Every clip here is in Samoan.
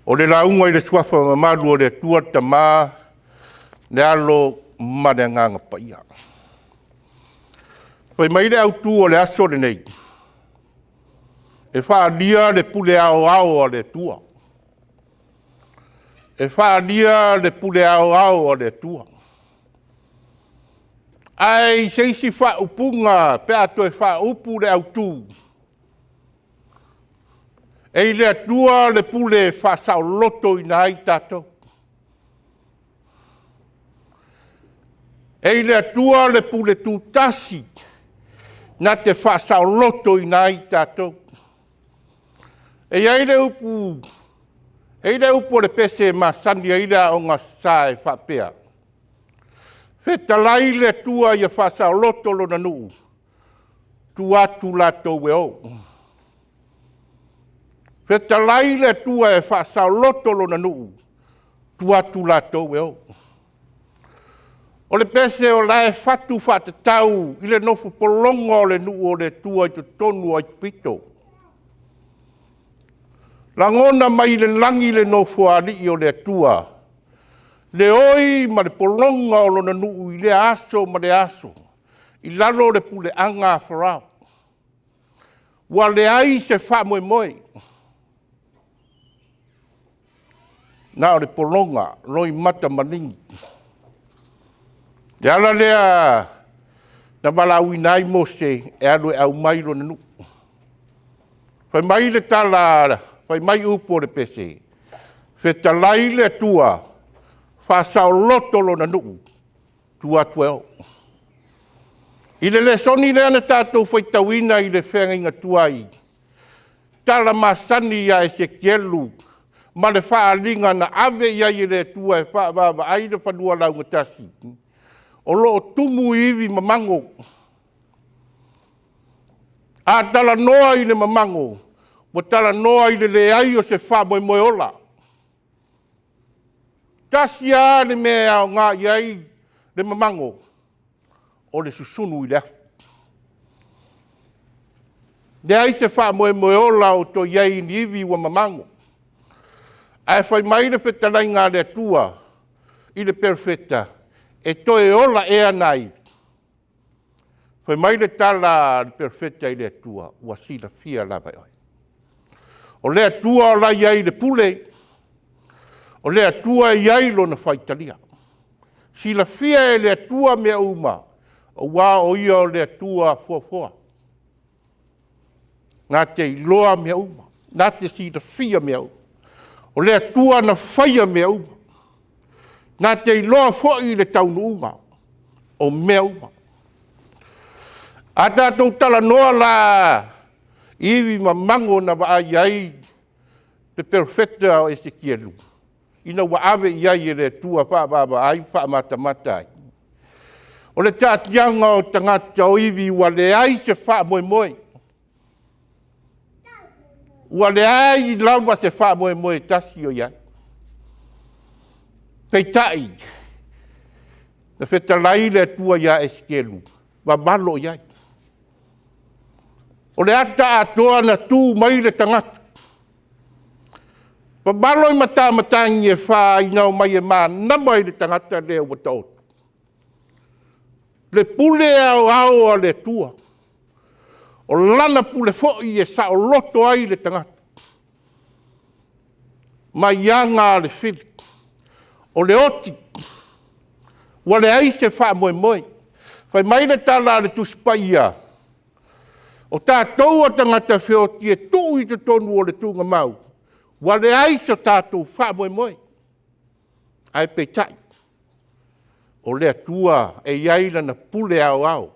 O le lauga i le Suafa mamalu o le Atua le Tama, le Alo ma le Agaga Paia. Fai mai le autu o le aso lenei, e faaalia le pule aoao a le Atua. E faaalia le pule aoao a le Atua. Ae i se isi faaupuga pe a toe faaupu le autu, e i le Atua le pule e faasaolotoina ai tatou. E i le Atua le pule tutasi na te faasaolotoina ai tatou. E i ai le upu o le pese e masani ai le Aoga Aso Sa e faapea, fetalai le Atua ia faasaoloto Lona nuu, tuu atu latou e o. Fetalai le Atua e faasaoloto Lona nuu, tuu atu latou e o. O le pese o la e fatu faatatau i le nofo pologa o le nuu o le Atua i totonu o Aikupito. Lagona mai le lagi le Nofoalii o le Atua, le oi ma le pologa o Lona nuu i lea aso ma lea aso i lalo o le puleaga a Farao. Ua leai se faamoemoe, na o le pologa loimata maligi. O le ala lea na valaauina ai Mose e alu e aumai lona nuu. Fai mai le tala, fai mai upu o le pese, fetalai le Atua, faasaoloto Lona nuu, tuu atu e o. I le lesoni lea na tatou faitauina i le feagaiga tuai, tala masani ia Esekielu ma le faaaliga na ave i ai e le Atua e faavaavaai le fanua laugatasi, o lo o tumu i ivi mamago. A talanoa i le mamago, ua talanoa i le leai o se faamoemoe ola. E tasi lava le mea e aoga i ai le mamago, o le susunu i le afi. E leai se faamoemoe ola o toe i ai i ni ivi ua mamago. Ae fai mai le fetalaiga a le Atua i le Perofeta, e toe ola ea na ivi? Fai mai le tala a le Perofeta i le Atua, ua silafia lava e oe. O le Atua o la e i ai i le pule, o le Atua e i ai Lona faitalia. E silafia e le Atua mea uma, aua o Ia o le Atua foafoa, na te iloa mea uma, na te silafia mea uma. O le Atua na faia mea uma, na te iloa foi le taunuuga o mea uma. A tatou talanoa la i ivi mamago na vaai i ai le Perofeta o Esekielu, ina ua ave i ai e le Atua e faavaavaai ma faamatamata ai, o le taatiaga o tagata o ivi ua leai se faamoemoe. Ua leai lava se faamoemoe e tasi o i ai. Peitai, na fetalai le Atua ia Esekielu, vavalo i ai. O le ata atoa na tu mai le tagata, vavalo i matamatagi e fa ina omai e manava i le tagata lea ua taoto. Le pule aoao a le Atua, o Lana pule foi e saoloto ai le tagata mai aga a le fili. O le oti, ua leai se faamoemoe. Fai mai le tala a le Tusi Paia, o tatou o tagata feoti e tuu i totonu o le tuugamau, ua leai so tatou faamoemoe. Ae peitai, o le Atua e i ai Lana pule aoao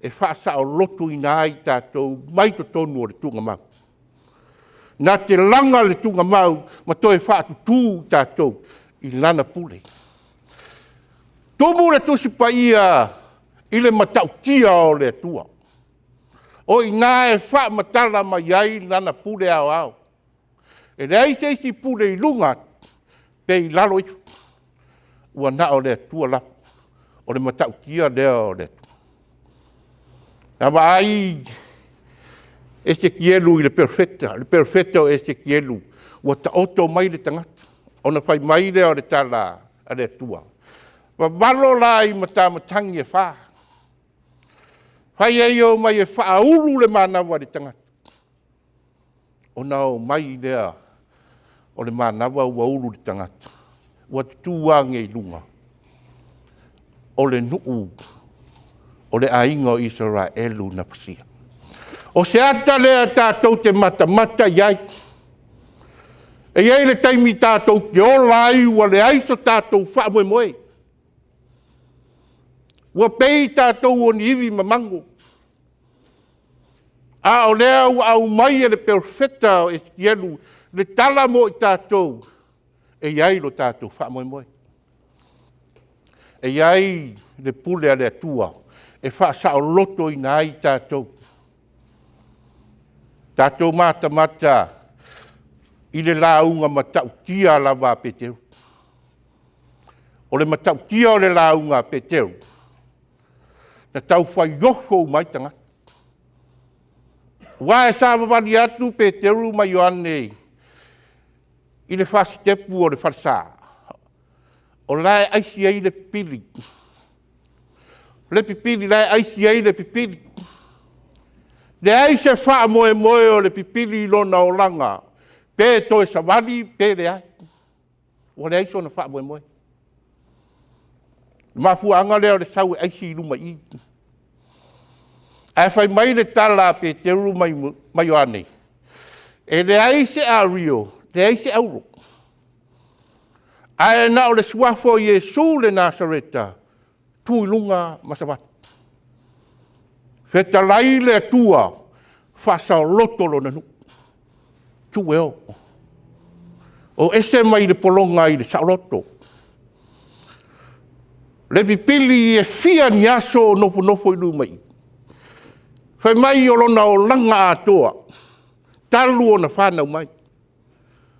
e faasaolotoina ai tatou mai totonu o le tuugamau. Na te laga le tuugamau ma toe faatutu tatou i Lana pule. Tumu le Tusi Paia i le matautia o le Atua. O i ina e faamatala mai ai Lana pule aoao. E leai se isi pule i luga atu pe i lalo ifo, ua na o le Atua lava. O le matautia lea o le Atua. Na vaai Esekielu i le perofeta o Esekielu. Ua taoto mai le tagata, ona fai mai lea o le tala a le Atua, vavalo la i matamatagi e fa, fai ai e omai e faaulu le manava i le tagata, ona omai lea o le manava ua ulu i le tagata, ua tutu ane i luga, o le nuu o le aiga o Isaraelu na pasia. O se ata lea tatou te matamata i ai. E i ai le taimi tatou te ola ai ua leai so tatou faamoemoe, ua pei tatou o ni ivi mamago, a o lea ua aumai e le Perofeta o Esikielu le tala mo i tatou, e i ai lo tatou faamoemoe. E i ai le pule a le Atua e faasaolotoina ai i tatou. Tatou matamata i le lauga matautia lava a Peteru. O le matautia o le lauga a Peteru, na tau fai ofo uma ai tagata. Aua e savavali atu Peteru ma Ioane i le fasitepu o le falesa, o la e aisi ai le pipili, le pipili o la e aisi ai le pipili. Leai se faamoemoe o le pipili i lona olaga, pe toe savali pe leai. Ua leai sona faamoemoe. O le mafuaaga lea o le sau e aisi i luma i i. Ae fai mai le tala a Peteru ma Ioane, e leai se ario, leai se auro, ae na o le suafa o Iesu le Nasareta, tu i luga ma savali. Fetalai le Atua, faasaoloto Lona nuu, tuu e o. O ese mai le pologa i le saoloto. Le pipili e fia ni aso o nofonofo i luma i i? Fai mai o lona olaga atoa talu ona fanau mai,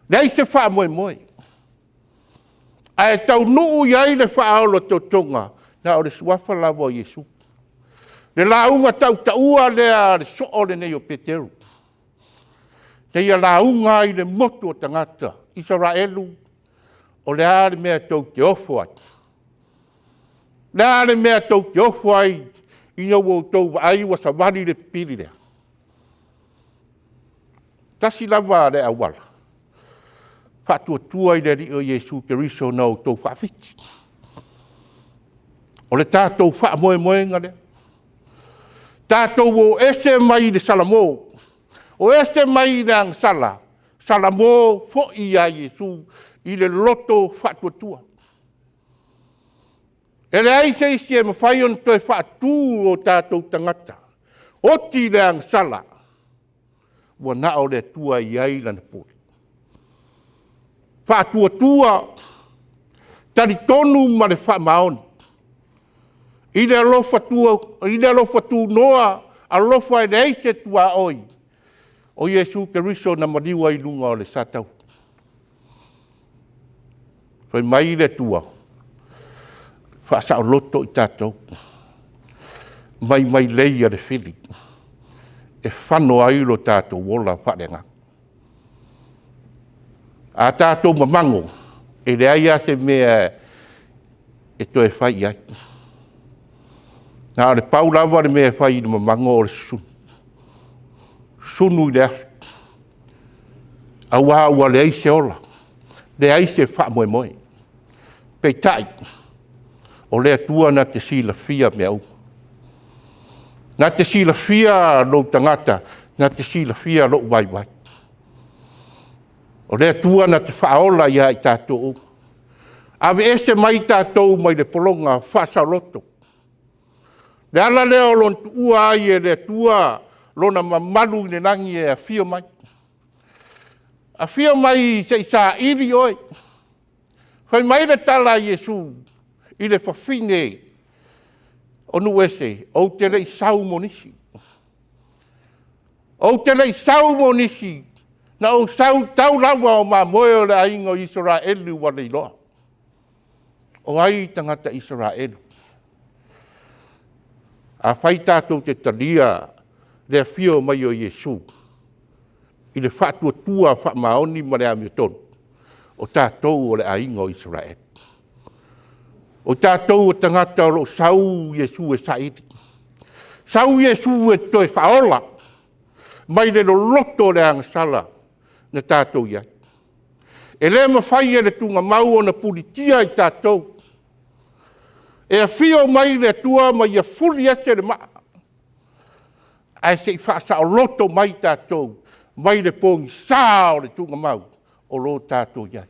leai se faamoemoe, ae taunuu i ai le faaolatotoga, na o le suafa lava o Iesu. Le lauga tautaua lea a le soo lenei o Peteru, na ia lauga ai i le motu o tagata, Isaraelu, o le a le mea tou te ofo ai? O le a le mea tou te ofo ai ina ua outou vaai ua savali le pipili lea? E tasi lava le auala, faatuatua i le Alii o Iesu Keriso na outou faafiti. O le tatou faamoemoega lea. Tatou o ese mai le salamo, o ese mai le agasala, salamo foi ia Iesu i le loto faatuatua. E leai se isi e mafai ona toe faatu o tatou tagata, oti i le agasala, ua na o le Atua e i ai Lana pule. Faatuatua, talitonu ma le faamaoni i le alofa tunoa, alofa e leai se tuaoi o Iesu Keriso na maliu ai i luga o le sataua. Fai mai le Atua, faasaoloto i tatou mai mailei a le fili e fano ai lo tatou ola faaleagaga. A tatou mamago, e leai lava se mea e toe fai i ai. Na o le pau lava le mea e fai i le mamago o le susunu, susunu i le afi, aua ua leai se ola, leai se faamoemoe. Peitai, o le Atua na te silafia mea uma, na te silafia lou tagata, na te silafia lou vaivai. O le Atua na te faaola ia i tatou uma. Aveese mai tatou mai le pologa faasaoloto. O le ala lea o lona tuua ai e le Atua Lona mamalu i le lagi e afio mai, afio mai se i saili oe. Fai mai le tala a Iesu i le fafine o nuu ese, ou te le i sau mo nisi, ou te le i sau mo nisi, na ou sau tau lava o mamoe o le aiga o Isaraelu ua leiloa. O ai tagata Isaraelu? Afai tatou te talia le afio mai o Iesu, i le faatuatua faamaoni ma le amiotonu, o tatou o le aiga o Isaraelu. O tatou o tagata o lo o sau Iesu e saili, sau Iesu e toe faaola mai le loloto o le agasala na tatou i ai. E le mafai e le tuugamau ona punitia i tatou. E afio mai le Atua ma ia fuli ese le maa, ae se i faasaoloto mai tatou mai le pogisa o le tuugamau o lo o tatou i ai.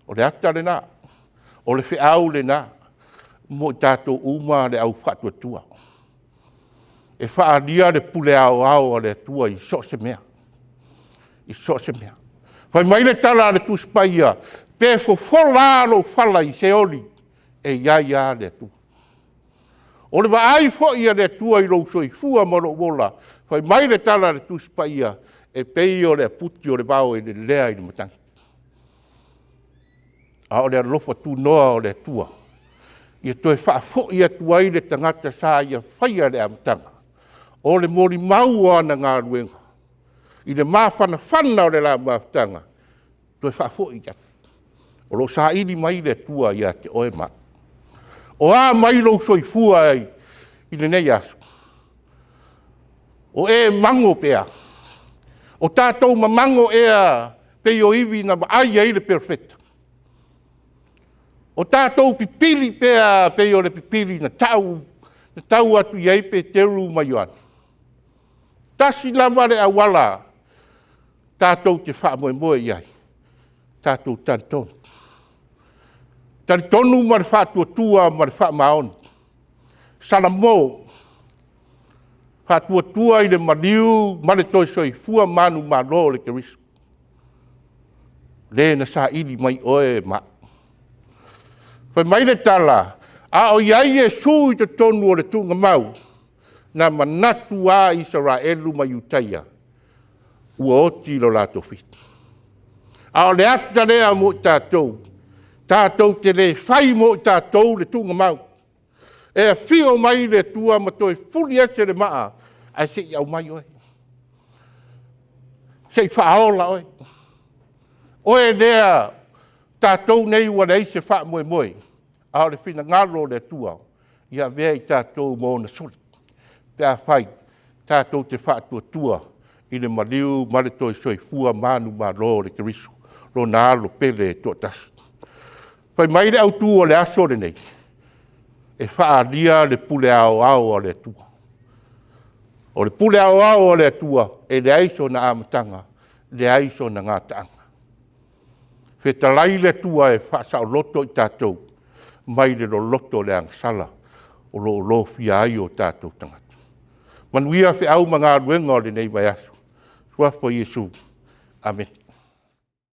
O le ata lena, o le feau lena mo i tatou uma le au faatuatua, e faaalia le pule aoao a le Atua i so o se mea, i so o se mea. Fai mai le tala a le Tusi Paia, pe fofola lava lou fala i Seoli, e i ai lava le Atua. O le vaai foi a le Atua i lou soifua ma lou ola, fai mai le tala a le Tusi Paia, e pei o le aputi'u o le vao e lelea i le matagi. A o le alofa tunoa o le Atua ia toe faafoi atu ai le tagata sa ia faia i le amataga, o le molimau o ana galuega i le mafanafana o le la mafutaga, toe faafoi atu. O lo o saili mai le Atua ia te oe ma au. O a mai lou soifua i lenei aso? O e mago pea? O tatou mamago ea pei o ivi na vaai ai le perofeta? O tatou pipili pea pei o le pipili na tau atu i ai Peteru ma Ioane? Tasi lava le auala tatou te faamoemoe i ai, tatou talitonu. Talitonu ma le faatuatua ma le faamaoni. Salamo, faatuatua i le maliu ma le toe soifua manumalo o le Keriso, le na saili mai oe ma au. Fai mai le tala, a o i ai Iesu i totonu o le tuugamau, na manatu lava Isaraelu ma Iutaia ua oti lo latou fitu. A o le ata lea mo i tatou, tatou te le fai mo i tatou le tuugamau. E afio mai le Atua ma toe fuli ese le maa, ae se i aumai oe, se i faaola oe. Oe lea tatou nei ua leai se faamoemoe, a o le finagalo o le Atua, ia avea i tatou ma ona suli, pe afai tatou te faatuatua i le maliu ma le toe soifua manumalo o le Keriso, Lona Alo pele e toatasi. Fai mai le autu o le aso lenei, e faaalia le pule aoao a le Atua. O le pule aoao a le Atua, e leai sona amataga, leai sona gataaga. Fetalai le Atua e faasaoloto i tatou mai le loloto o le agasala o lo o lofia ai o tatou tagata. Manuia feau ma galuega o lenei vaiaso. I le Suafa o Iesu. Amene.